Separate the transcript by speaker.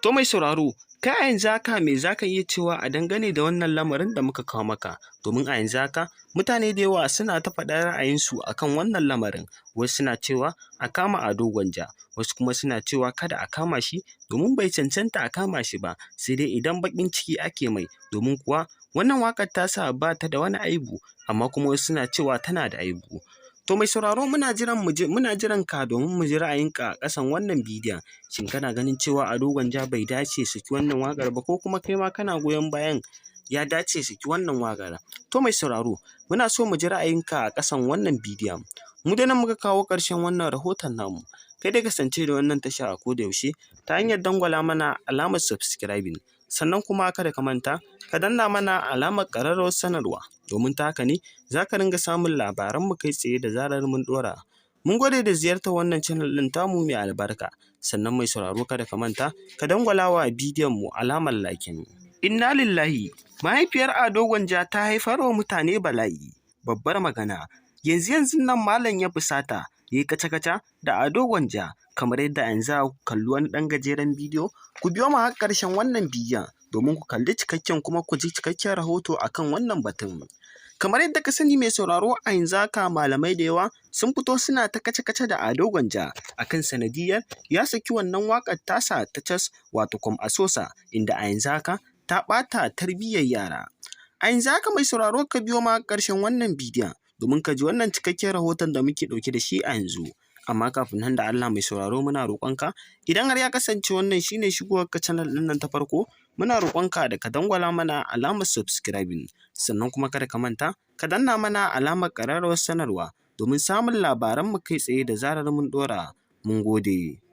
Speaker 1: To mai sauraro, kai a yanzu haka me za ka iya cewa a dangane da wannan lamarin da muka kawo maka? Domin a yanzu haka mutane da yawa suna ta faɗar ra'ayinsu a kan wannan lamarin. Wasu suna cewa a kama Ado Gwanja, wasu kuma suna cewa kada a kama shi domin bai cancanta a kama shi ba, sai dai idan baƙin ciki ake mai, domin kuwa wannan waƙar tasa ba ta da wani aibu, amma kuma wasu suna cewa tana da aibu. To mai sauraro, muna jiran ka domin mu ji ra'ayinka a ƙasan wannan bidiyon. Shin kana ganin cewa Ado Gwanja bai dace ya saki wannan waƙar ba, ko kuma kai ma kana goyon bayan ya dace ya saki wannan waƙar? To mai sauraro, muna so mu ji ra'ayinka a ƙasan wannan bidiyon. Mu dai nan muka kawo ƙarshen wannan rahoton namu. Kai dai kasance da wannan tasha a koda yaushe ta hanyar dangwala mana alamar subscribing. Sannan kuma kada ka manta ka danna mana alamar ƙararrawar sanarwa, domin ta haka ne za ka ringa samun labaranmu kai tsaye da zarar mun ɗora. Mun gode da ziyartar wannan channel ɗin tamu mai albarka. Sannan mai sauraro, kada ka manta ka dangwala wa bidiyon mu alamar liking. Inna lillahi, mahaifiyar Ado Gwanja ta haifar wa mutane bala'i. Babbar magana. Yanzu yanzun nan malam ya fusata ya yi kaca-kaca da Ado Gwanja, kamar yadda yanzu za ku kalli wani ɗan gajeren bidiyo. Ku biyo mu har ƙarshen wannan bidiyon domin ku kalli cikakken kuma ku ji cikakken rahoto akan wannan batun. Kamar yadda ka sani, mai sauraro, a yanzu haka malamai da yawa sun fito suna ta kace-kace da Ado Gwanja akan sanadiyyar ya saki wannan waƙar tasa ta cas, wato Kom Asosa, inda a yanzu haka ta ɓata tarbiyyar yara. A yanzu haka, mai sauraro, ka biyo mu har ƙarshen wannan bidiyon domin ka ji wannan cikakken rahoton da muke ɗauke da shi a yanzu. Amma kafin nan, da Allah mai sauraro, muna roƙonka, idan har ya kasance wannan shine shigowarka channel ɗin nan ta farko, muna roƙonka da ka dangwala mana alamar subscribing, sannan kuma kada ka manta ka danna mana alamar ƙararrawar sanarwa domin samun labaranmu kai tsaye da zarar mun ɗora. Mun gode.